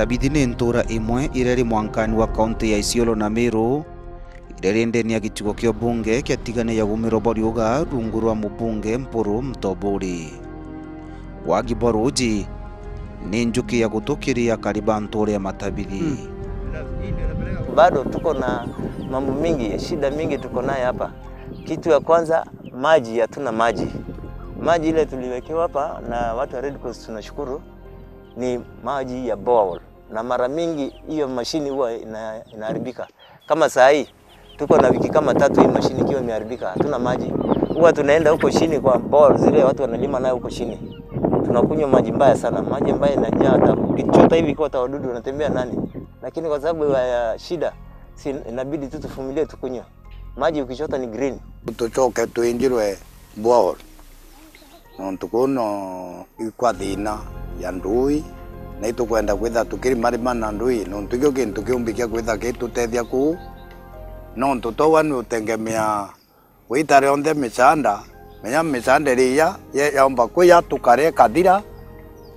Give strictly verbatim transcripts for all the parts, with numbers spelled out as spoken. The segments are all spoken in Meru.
Tabithi ni ntuura imwe iria iri mwankani wa kaunti ya Isiolo na Meru, iria iri ndene ya gicigo kia ubunge kia Tigania ya Gumiro Boriuga, rungu rwa mubunge Mpuru Mutoburi. Wagi bwa ruuji ni njuki ya gutukiria akari ba ntuura ya Matabithi. Bado tuko na mambo mingi, shida mingi tuko nayo hapa. Kitu ya kwanza, maji, hatuna maji. Maji ile tuliwekewa hapa na watu wa Red Cross, tunashukuru, ni maji ya borehole. Na mara mingi hiyo mashini huwa ina-, inaharibika. Kama saa hii, tuko na wiki kama tatu hii mashini ikiwa imeharibika, hatuna maji. Huwa tunaenda huko chini kwa borehole zile watu wanalima nayo huko chini. Tunakunywa maji mbaya sana, maji ambayo inajaa, hata ukichota hivi ikiwa hata wadudu wanatembea ndani. Lakini kwa sababu ya, ya shida, si inabidi tu tuvumilie tukunywe. Maji ukichota ni green. Tucoke twinjirwe borehole. Nontu kuu no ikwa thiina ya ndui, na itukwenda kwitha tukirimarima na ndui, nontu ikio kintu kiumbi kia kwitha gitutethia kuu. Nontu twaua ni utengemea gwita rionthe michanda, menya michanda iriya ye-, yaumba kuya, tukaria ikathira,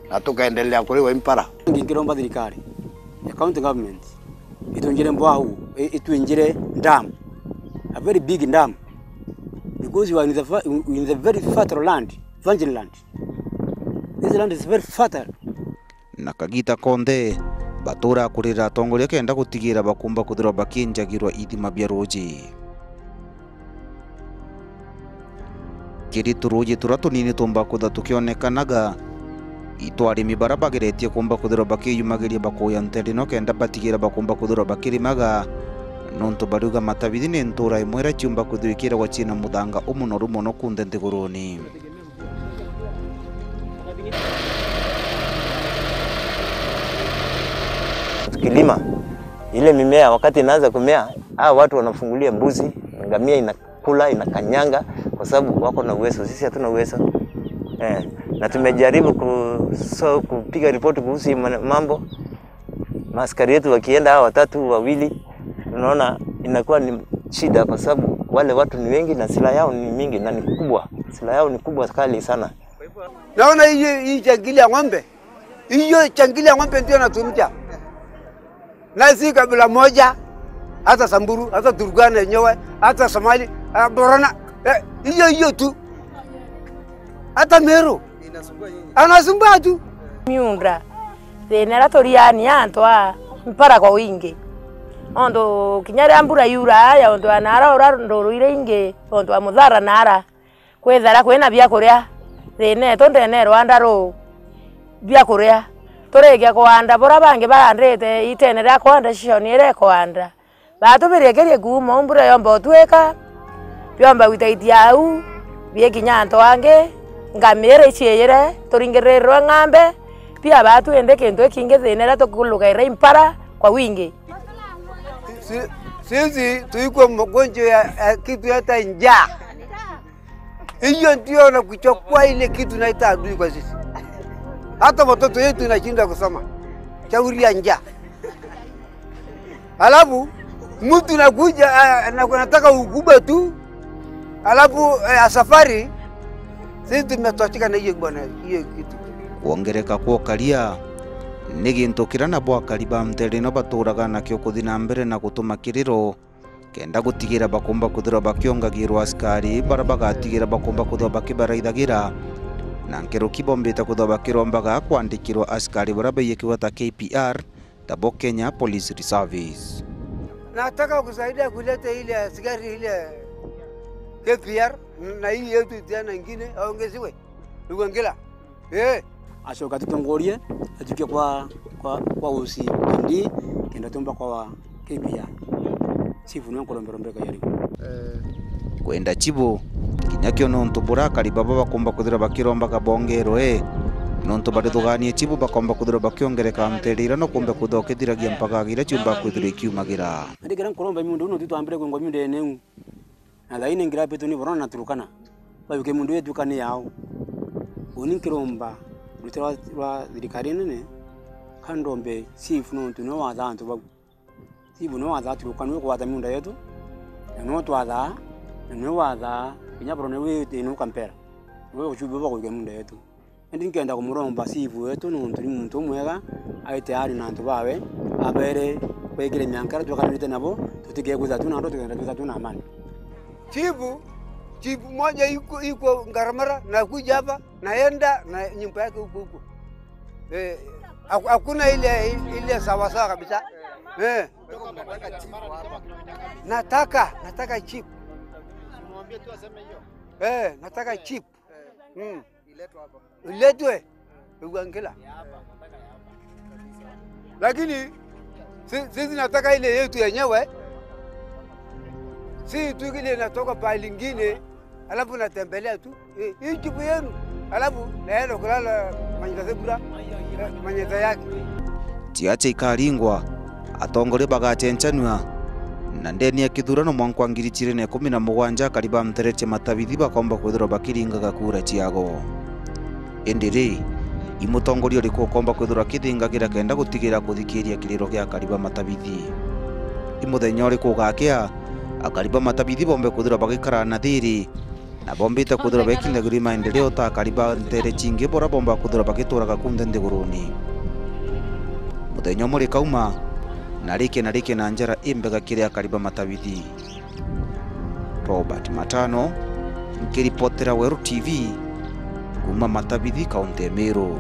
na tukaendelea kuriwa impara. Ngiromba thirikari ya county government itwinjire mbwau, i-, itwinjire dam, a very big dam, because we are in the fa-, in the very fertile land, virgin land. This land is very fertile. Na kagita konthe, batuura kurira atongoria kenda gutigira bakumba kwithirwa bakienjagirwa ithima bia ruuji. Kiri turuuji turia tunini tuumba kwithirwa tukionekanaga, itwa arimi baria bageretie kumba kwithirwa bakiyumagiria bakuya nteere ino kenda batigira bakumba kwithirwa bakirimaga, nontu bariuga Matabithi ni ntuura imwe iria ciumba kwithirwa ikiragwa ciina muthanga umunoru mono kunthe nthiguruuni. Tukilima, ile mimea wakati inaanza kumea, hawa watu wanafungulia mbuzi, ngamia inakula, inakanyanga, kwa sababu wako na uwezo, sisi hatuna uwezo. Eh, na tumejaribu ku-, so, kupiga ripoti kuhusu hii man-, mambo. Maaskari wetu wakienda hawa watatu, wawili, unaona inakuwa ni shida, kwa sababu wale watu ni wengi na silaha yao ni mingi na ni kubwa. Silaha yao ni kubwa kali sana. Naona hiyo, hii changili ya ng'ombe, hiyo changili ya ng'ombe ndio natumia. Na si kabila moja, hata Samburu, hata Turkana yenyewe, hata Somali, ah, Borana, eh, hiyo, hiyo tu. Hata Meru. Anasumbua tu. Miunda. Thina iria turiania antu a mpara kwa wingi. Ontu kinya riria mbura yuraa, ya ontu ya naara ura nduru iria ingi, ontu wa muthara naara. Kwithira kwina biakuria, thina yetu ndene rwanda ruu biakuria. Turikia kuanda, bura bangi barandite itene ria kuanda, season iria ikuanda. Baatubirikirie kuuma uu mbura yomba utwika, biomba gwitaitia au, bikinya antu angi, ngamia iciiyire, turingiririrwe ng'ambe, pia baatu indi kintu ikingi thina iria tukulugaira impara kwa wingi. Si-, sisi tuikwe magonjwa ya, ya kitu hata njaa. Hiyo ndio na kuchukua ile kitu naita adui kwa sisi. Hata watoto yetu inashinda kusoma. Shauri ya njaa. Alafu mtu nakuja, ah, na kunataka ukubwa tu. Alafu, eh, safari sisi tumetosheka na hiyo bwana, hiyo kitu. Kwongereka kwa ukaria ni gintu kiria nabo akari ba nteere ino batuuraga nakio kuthi na mbere na gutuma kiriro, kenda gutigira bakumba kwithirwa bakiongagirwa askari baria bagatigira bakumba kwithirwa bakibaraithagira, na nkuruki bombite kwithirwa bakirombaga kwandikirwa askari baria baikiwa ta K P R, tabo Kenya Police Reservice. Nataka kusaidia kuleta ile askari ile K P R na hii yetu tena ingine aongeziwe. Rugangila. Eh. Acoka atutongorie, atuike kwa, kwa, kwa O C D, kenda tumba kwa K P R. Chief niwe nkuromba rombeka yariu. Kwenda chibu, kinya kio nontu buria akari baba bakumba kwithirwa bakirombaga bongerwe, nontu barithuganie chibu bakomba kwithirwa bakiongereka nteere iria no kumbe kwithirwa ukithiragia mpaka iria ciumba kwithirwa ikiumagira. Nandi kiria nkuromba miunda uu, no tu twambire kwingwa miunda yene uu. Na thaini ngira betu ni Borana na Turkana. Bajuke miunda uu ituika ni yao. Uni nkiromba ruti rwa, rwa thirikari nene, ka ndombe chief nontu niwe wathaa antu bau. Chief niwe wathaa Turkana, niwe kwata miunda yetu, na niwe twathaa, na niwe wathaa kinya Borana niwe itinuka mpera. Niwe uchubi bwa kujukia miunda yetu. Indi nkenda kumuromba chief wetu nontu ni muntu umwega, Aite aari na antu bawe, abeere baikire mianka iria twekanirite nabo, tutikegwita tu na antu, tukenda twitha tu na amani. Chifu, chifu moja iko, iko Ngaramara, nakuja hapa, naenda na nyumba yake huko huko. Eh, haku-, hakuna ile, ile sawa sawa kabisa. Eh. Nataka, nataka chief. Eh, nataka chief. Mm. Iletwe. Iwangila. Lakini si-, sisi nataka ile yetu yenyewe. Si tu ile inatoka pahali ingine, alafu natembelea tu. Eh, hii chifu yenu. Alafu naenda kulala manyata sebura, eh, manyata yake. Ciaca ikaringwa, atongoria bagacenchanua, na ndeni ya kithurano mwanka wa ngiri igiri na ikumi na mugwanja, akari ba Ntereche Matabithi bakomba kwithirwa bakiringaga kura ciago. Indi ri, i mutongoria uriku ukomba kwithirwa akithingagira kenda gutigira kuthikiria kiriro gia akari ba Matabithi? I muthenya uriku ugakea, akari ba Matabithi bombe kwithirwa bagikara na thiri, na bombite kwithirwa bekindagirua maendeleo ta akari ba nteere cingi bora bomba kwithirwa bagituraga kunthe nthiguruni? Muthenya umwe rikauma, na rike na rike na njara imbega kiri akari ba Matabithi. Robert Matano, nkiripotera Weru T V, kuuma Matabithi, kaunti ya Meru.